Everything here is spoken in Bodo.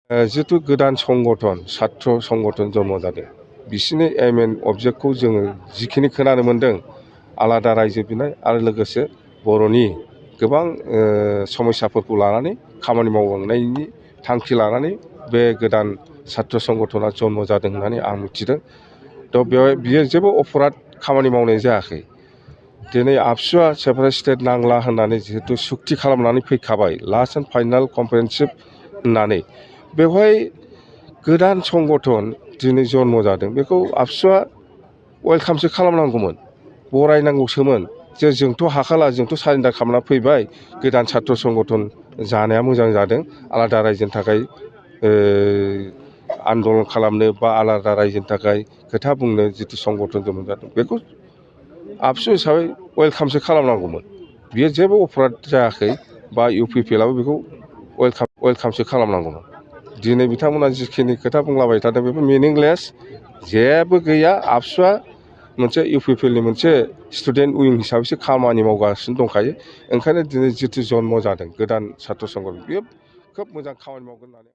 जिथु गोदान संगठन सात्र संगठन जन्म जादों बिसोरनि एम एन्ड अबजेक्टखौ जोङो जिखिनि खोनानो मोन्दों आलादा रायजो बिनाय आरो लोगोसे बर'नि गोबां समस्याफोरखौ लानानै खामानि मावलांनायनि थांखि लानानै बे गोदान सात्र संगठना जन्म जादों होननानै आं मिथिदों। थ' बियो जेबो अपराध खामानि मावनाय जायाखै। दिनै आबसुआ सेपारेट स्टेट नांला होननानै जिहेतु सुक्ति खालामनानै फैखाबाय लास्ट एन्ड फाइनाल कमप्रेहेनसिभ होननानै बेवहाय गोदान संगठन दिनै जन्म जादों बेखौ आबसुआ वेलकामसो खालामनांगौमोन, बरायनांगौसोमोन जे जोंथ' हाखाला, जोंथ' सारेन्डार खालामना फैबाय, गोदान सात्र संगठन जानाया मोजां जादों। आलादा रायजोनि थाखाय आन्दलन खालामनो बा आलादा रायजोनि थाखाय खोथा बुंनो जिथु संगठन जन्म जादों बेखौ आबसु हिसाबै वेलकामसो खालामनांगौमोन। बियो जेबो अपराध जायाखै बा इउ पि पि एल आबो बेखौ वेलकामसो खालामनांगौमोन। दिनै बिथांमोना जिखिनि खोथा बुंलाबाय थादों बेफोर मिनिंलेस, जेबो गैया। आबसुआ मोनसे इउ पि पि एल नि मोनसे स्टुडेन्ट उइं हिसाबैसो खामानि मावगासिनो दंखायो। ओंखायनो दिनै जिथु जन्म जादों गोदान सात्र संगठन बेयो खोब मोजां खामानि मावगोन होननानै